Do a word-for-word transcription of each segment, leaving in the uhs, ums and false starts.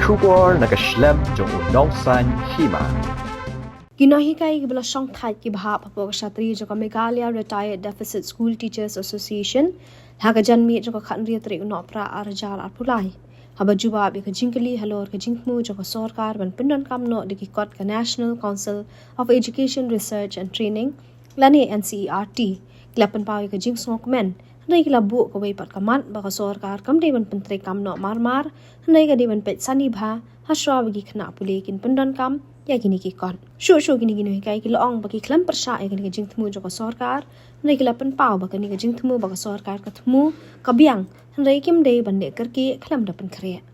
Khubor na ka shlem jong u Nongsaiñ Hima. Ki nonghikai kiba la shongthait kiba hap hapoh ka shatri jong ka Meghalaya Retired Deficit School Teachers Association ha ka janmiet jong ka khathynriew tarik u Nohprah arhajar arphew lai, haba jubab ïa ka jingkylli halor ka jingthmu jong ka sorkar ban pyndonkam noh da ki kot ka National Council of Education Research and Training lane N C E R T, ki la pynpaw ïa ka jingsngewkmen, hynrei ki la buh kawei pat ka mat ba ka sorkar kam dei ban pyntreikam noh marmar, hynrei ka dei ban peit sani bha ha shuwa ba ki khynnah pule kin pyndonkam ïa kine ki kot. Shuh shuh kine ki nonghikai ki la ong ba ki khlem pyrshah ïa kane ka jingthmu jong ka sorkar, hynrei ki la pynpaw ba kane ka jingthmu ba ka sorkar ka thmu ka biang, hynrei kim dei ban leh kyrkieh khlem da pynkhreh.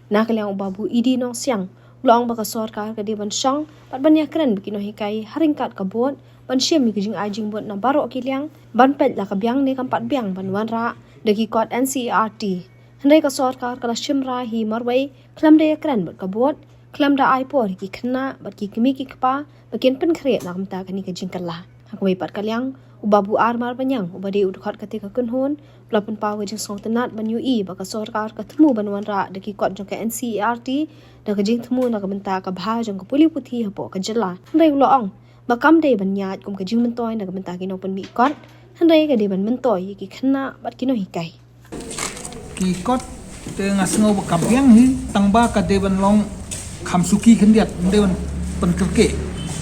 Na ka liang u Babu Idi Nongsiang u la ong ba ka sorkar ka dei ban shong bad ban ïakren bad ki nonghikai ha ryngkat ka board ban shim ïa ka jingai jingbud na baroh ki liang, ban peit la ka biang ne kam pat biang ban wanrah da ki kot N C E R T. Hynrei ka sorkar ka la shim rai hi marwei khlem da ïakren bad ka board, khlem da ai por ïa ki khynnah bad ki kmie ki kpa ba kin pynkhreh na ka bynta kane ka jingkylla. Ha kawei pat ka liang, u Babu R Marbaniang uba dei u dkhot kata ka kynhun u la pynpaw ka jingsngewtynnad ban ïohi ba ka sorkar ka thmu ban wanrah da ki kot jong ka N C E R T da ka jingthmu na ka bynta ka bha jong ka pule puthi hapoh ka jylla. Hynrei u la ong ba kam dei ban ïaid kum ka jingmyntoi na ka bynta ki nongpynmih kot, hynrei ka dei ban myntoi ïa ki khynnah bad ki nonghikai. Ki kot te nga sngew ba ka biang hi, tang ba ka dei ban long kham suki khyndiat, dei ban pynkyrkieh.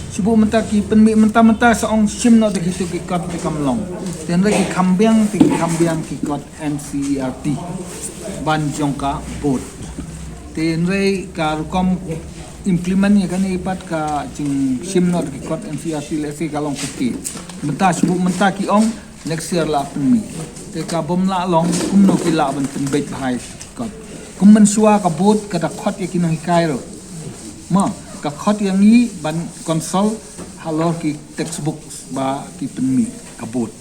Shu buh mynta ki pynmih mynta mynta sa ong shim noh da kitu ki kot te kam long. Te hynrei ki kham biang, te ki kham biang ki kot N C E R T ban jong ka board. Te hynrei ka rukom implement ïa kane pat ka jingshim noh da ki kot N C E R T lehse ka long kyrkieh. Mynta shu buh mynta ki ong next year la pynmih. Te ka bym lah long kumno ki lah ban pynbeit bha ïa ki kot. Kum mynshuwa ka board ka da khot ïa ki nonghikai ruh. Ma, ka khot ïa ngi ban consult halor ki textbooks ba ki pynmih ka board.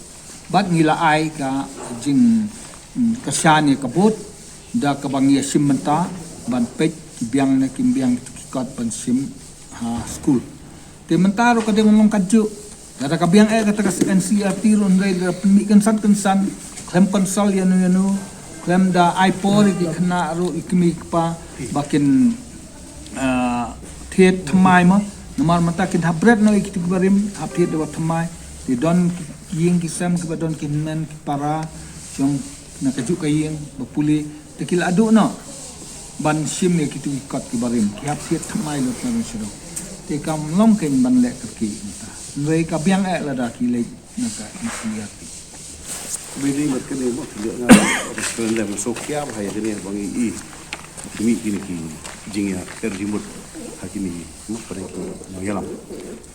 Bad ngi la ai ka jing, mm, kyrshan ïa ka board da kaba ngi ïa shim mynta ban peit ki biang ne kim biang ki kot ban shim ha skul. Te mynta ruh ka dei ban long kajuh. Lada ka biang eh kata ka N C E R T ruh hynrei da pynmih kynsan kynsan, khlem consult ïano ïano, khlem da ai por ïa ki khynnah ruh, ïa ki kmie ki kpa ba kin, ah, thied thymmai mo. Namar mynta kin hap bret noh ïa kito kiba rim, hap thied da ba thymmai. Te don ki ïing ki sem kiba don ki hynmen ki para jong na kajuh ka ïing ba pule, te ki la duh noh ban shim ïa kito ki kot kiba rim, ki hap thied thymmai lut na rim shuh. Te kam long kein ban leh kyrkieh mynta. Hynrei ka biang eh lada ki leit na ka N C E R T. Bini mat kane mo, ki leh nga referendum, nga sngewkhia bha ïa kane ba ngi i. Ki mih kine ki jingïakren jingmut ha kine ki mo, pdeng ki nongïalam.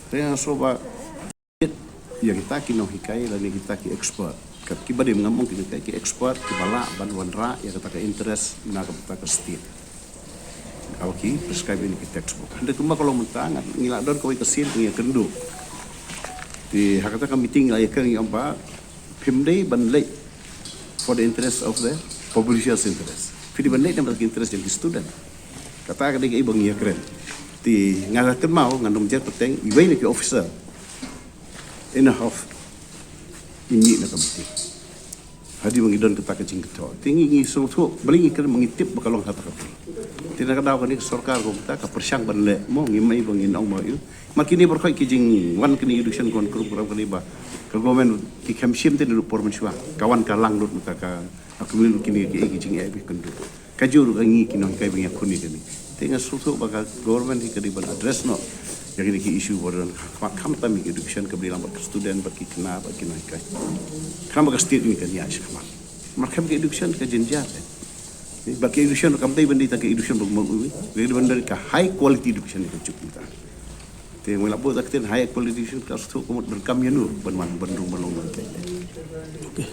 Te nga sngewba ïa kita ki nonghikai lane kita ki expert. Kat kiba dei, ngam ong ki nonghikai, ki expert kiba lah ban wanrah ïa kata ka interest na kata ka state. Haba ki prescribe ïa ki textbook. Hynrei kumba ka long mynta, ngi la don kawei ka sien ka ngi ïakynduh. Te ha kata ka meeting ngi la ïakren, ngi ong ba phim dei ban leit for the interest of the publisher's interest. Phi dei ban leit namar ki interest jong ki student. Kata ka dei kaei ba ngi ïakren. Te nga la kynmaw, ngan ym jer pateng, iwei na ki officer ina hap ïa ngi na ka meeting. Hadien ba ngi don kata ka jingkyntu. Te ngi, ngi sngewthuh, balei ngi kren ba ngi tip ba ka long kata ka por. Te na ka daw kane ka sorkar kumta ka pyrshang ban leh mo, ngim ai ba ngin ong mo ïa. Ma kine baroh ki jingwan kane Education Control Program kane ba ka government ki khlem shim te naduh por mynshuwa. Ka wan ka lang lut mynta ka accumulate kine ki, ki jingeh ba kynduh. Kajuh ruh ka ngi ki nonghikai ba ngi ïakhun ïa kane. Te nga sngewthuh ba ka government hi ka dei ban address noh ïa kine ki issue ba don, khamtam ïa ki education kaba dei lang bad ki student bad ki khynnah bad ki nonghikai. Khnang ba ka state hi kan ïaid shakhmat. Namar khlem ka education ka jynjar te. Bad ka education kam dei ban dei tang ka education ba mut uwi. Ka dei ban dei ka high quality education ka juk mynta. Te nga la buh tang ka ktien high quality education, ka sngewthuh ka mut ban kam ïano ban wan ban rung ban long nonghikai. Okay.